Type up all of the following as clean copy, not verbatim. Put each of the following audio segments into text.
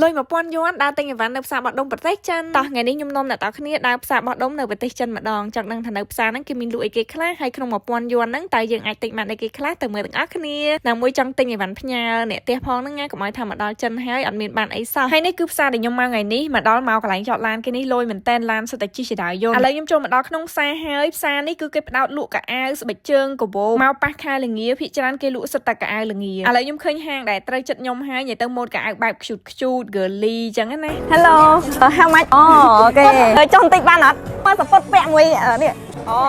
លុយ1000យួនដើរទិញអីវ៉ាន់នៅផ្សារបោះដុំប្រទេសចិនតោះថ្ងៃនេះខ្ញុំនាំអ្នកទាំងគ្នាដើរផ្សារបោះដុំនៅប្រទេសចិនម្ដងចង់ដឹងថានៅផ្សារហ្នឹងគេមានលក់អីគេខ្លះហើយក្នុង1000យួនហ្នឹងតើយើងអាចទិញបានអីគេខ្លះទៅមើលទាំងអស់គ្នាណាមួយចង់ទិញអីវ៉ាន់ផ្ញើអ្នកផ្ទះផងហ្នឹងណាកុំឲ្យថាមកដល់ចិនហើយអត់មានបានអីសោះហើយនេះគឺផ្សារដែលខ្ញុំមកថ្ងៃនេះមកដល់មកកន្លែងចតឡានគេនេះលយមែនតែនឡានសុទ្ធតែជិះជាដាវយន្តឥឡូវខ្ញុំចូលមកដល់ក្នុងផ្សារហើយផ្សារនេះគឺគេផ្ដោតលក់ខោអាវស្បែកជើងកាបូបមកប៉ះខែលងាភាគច្រើនគេលក់សុទ្ធតែខោអាវលងាឥឡូវខ្ញុំឃើញហាងដែលត្រូវចិត្តខ្ញុំហើយនិយាយទៅម៉ូតខោអាវបែប cute cute girly អញ្ចឹងណា Hello, how much? អូ okay ចុះបន្តិចបានអត់មកសពុតពាក់មួយនេះអូ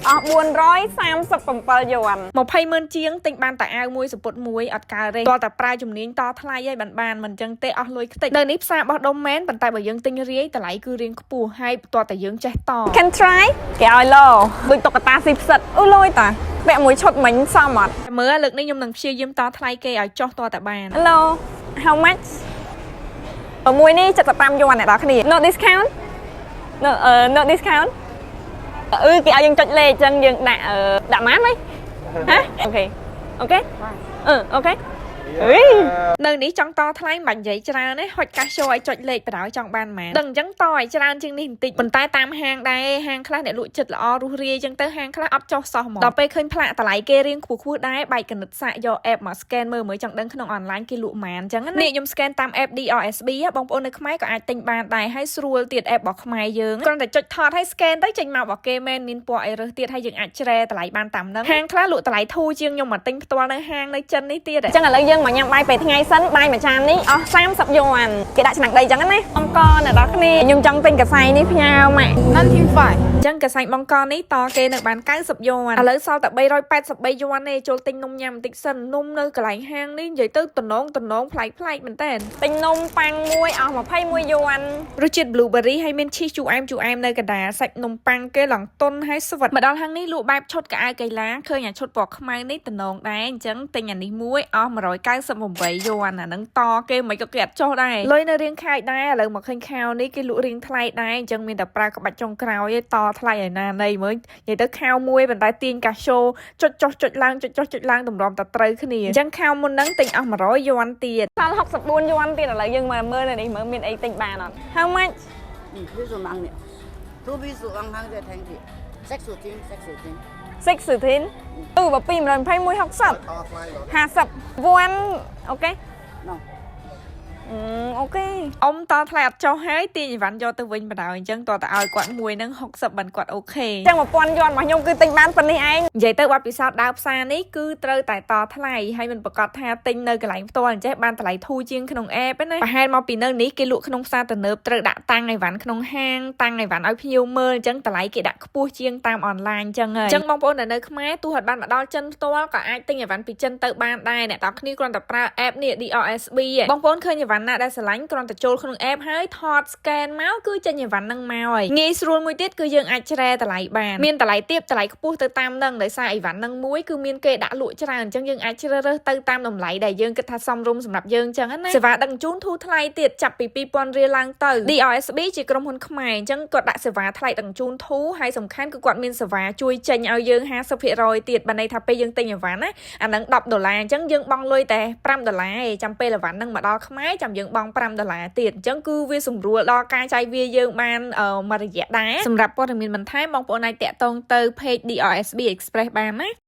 អស់437យួន 20ម៉ឺនជាងទិញបានតែអាវមួយសំពត់មួយអត់កើទេទាល់តែប្រើជំនាញតថ្លៃឲ្យបានបានមិនអញ្ចឹងទេអស់លុយខ្ទេចនៅនេះផ្សារបោះដុំមែនប៉ុន្តែបើយើងទិញរាយតម្លៃគឺរៀងខ្ពស់ហើយទាល់តែយើងចេះត Can try គេឲ្យឡដូចតុក្កតាស៊ីផ្សិតអូលុយតាពាក់មួយឈុតមិញសមអត់ តែមើលលើកនេះខ្ញុំនឹងព្យាយាមតថ្លៃគេឲ្យចុះតតែបាន Hello, how much? មួយនេះ75យួនអ្នកនរគ្នា No discount? No, no discount. អឺគេឲ្យយើងចុចលេខអញ្ចឹងយើងដាក់អឺដាក់ម៉ានវិញហ៎ okay អឺ okay អេ នៅនេះចង់តថ្លៃមិនបាច់និយាយច្រើនទេហុចកាសចូលឲ្យចុចលេខបណ្ដោយចង់បានម៉ានដឹងអញ្ចឹងតឲ្យច្រើនជាងនេះបន្តិចប៉ុន្តែតាមហាងដែរហាងខ្លះអ្នកលក់ចិត្តល្អរុះរាយអញ្ចឹងទៅហាងខ្លះអត់ចុះសោះហ្មងដល់ពេលឃើញផ្លាកតម្លៃគេរៀងខ្ពស់ខ្ពស់ដែរបែកកណិតសាកយក app មក scan មើលមើលចង់ដឹងក្នុងអនឡាញគេលក់ម៉ានអញ្ចឹងណានេះខ្ញុំ scan តាម app DRSB បងប្អូននៅខ្មែរក៏អាចទិញបានដែរហើយស្រួលទៀត app របស់ខ្មែរយើងគ្រាន់តែចុចថតហើយ scan ទៅចេញមករបស់គេមែនមានពណ៌អីរើសទៀតហើយយើងអាចជ្រែតម្លៃបានតាមហ្នឹងហាងខ្លះលក់តម្លៃធូរជាងខ្ញុំមកទិញផ្ទាល់នៅហាងនៅចិននេះទៀត អញ្ចឹងឥឡូវយើងមកញ៉ាំបាយពេលថ្ងៃសិនបាយមួយចាននេះអស់30យួនគេដាក់ឆ្នាំងដីអញ្ចឹងណាអង្គអ្នកនរគ្នាខ្ញុំចង់ទិញកសែនេះផ្ញើម៉ាក់ 95. អញ្ចឹងកសែងបង្កនេះតគេនៅបាន90យួនឥឡូវសល់តែ383យួនទេចូលទិញនំញ៉ាំបន្តិចសិននំនៅកន្លែងហាងនេះនិយាយទៅតំណងតំណងប្លែកប្លែកមែនតើ ទិញនំប៉័ងមួយអស់21យួន រសជាតិ blueberry ហើយមានឈីសជូរអែមជូរអែមនៅកណ្ដាលសាច់នំប៉័ងគេឡើងតុនហើយស្វិតមកដល់ហាងនេះលក់បែបឈុតខោអាវកីឡាឃើញអាឈុតពណ៌ខ្មៅនេះតំណងដែរអញ្ចឹងទិញអានេះមួយអស់198យួនអាហ្នឹងតគេមិនក៏គេអត់ចុះដែរលុយនៅរៀងខាយដែរឥឡូវមកឃើញខោនេះគេលក់រៀងថ្លៃដែរអញ្ចឹងមានតែប្រើក្បាច់ចុងក្រោយឯងតថ្លៃឲ្យណានៃមើលនិយាយទៅខោមួយប៉ុន្តែទាញកាសូចុចចុះចុចឡើងចុចចុះចុចឡើងតម្រាំតែត្រូវគ្នាអញ្ចឹងខោមុនហ្នឹងទិញអស់100យួនទៀត សល់64យួនទៀតឥឡូវយើងមកមើលនៅនេះមើលមានអីទិញបានអត់ How much? 嗯，piece 忙的，two piece 120, 16, 16. 16អឺបើ221 60 50 one okay. No. អឺ okay. អ៊ំតថ្លៃអត់ចុះហើយទាញអីវ៉ាន់យកទៅវិញបណ្ដោយអញ្ចឹងតើតឲ្យគាត់មួយហ្នឹង60បានគាត់ okay. ចឹង1000យួនរបស់ខ្ញុំគឺទិញបានប៉ុណ្នេះឯង និយាយទៅបទពិសោធន៍ដើរផ្សារនេះគឺត្រូវតែតថ្លៃហើយមិនប្រកាសថាទិញនៅកន្លែងផ្ទាល់អញ្ចេះបានតម្លៃធូរជាងក្នុង app ណាប្រហែលមកពីនៅនេះគេលក់ក្នុងផ្សារទំនើបត្រូវដាក់តាំងអីវ៉ាន់ក្នុងហាងតាំងអីវ៉ាន់ឲ្យភ្ញៀវមើលអញ្ចឹងតម្លៃគេដាក់ខ្ពស់ជាងតាមអនឡាញអញ្ចឹងហើយអញ្ចឹងបងប្អូនដែលនៅខ្មែរទោះអត់បានមកដល់ចិនផ្ទាល់ក៏អាចទិញអីវ៉ាន់ពីចិនទៅបានដែរអ្នកទាំងគ្នាគ្រាន់តែប្រើ app នេះ DRSB បងប្អូនឃើញអីវ៉ាន់ណាដែលស្រឡាញ់គ្រាន់តែចូលក្នុង app ហើយថត scan មកគឺចេញអីវ៉ាន់ហ្នឹងមកហើយងាយស្រួលមួយទៀតគឺយើងអាចជ្រែតម្លៃបានមានតម្លៃទាបតម្លៃខ្ពស់ទៅតាមនឹងដោយសារអីវ៉ាន់ហ្នឹងមួយគឺមានគេដាក់លក់ច្រើនអញ្ចឹងយើងអាចជ្រើសរើសទៅតាមតម្លៃដែលយើងគិតថាសមរម្យសម្រាប់យើងអញ្ចឹងណាសេវាដឹកជញ្ជូនធូរថ្លៃទៀតចាប់ពី2000រៀលឡើងទៅ DRSB ជាក្រុមហ៊ុនខ្មែរអញ្ចឹងគាត់ដាក់សេវាថ្លៃដឹកជញ្ជូនធូរហើយសំខាន់គឺគាត់មានសេវាជួយចេញឲ្យយើង50%ទៀតបានន័យថាពេលយើងទិញអីវ៉ាន់ណាអាហ្នឹង10ដុល្លារអញ្ចឹងយើងបង់លុយតែ5ដុល្លារឯងចាំពេលអីវ៉ាន់ហ្នឹងមកដល់ខ្មែរចាំយើងបង់5ដុល្លារទៀតអញ្ចឹងគឺវាសម្រួលដល់ការចាយវាយើងបានមួយរយៈដែរសម្រាប់ព័ត៌មានបន្ថែមបងប្អូនអាចតាក់ទងទៅ page DRSB Express បានណា។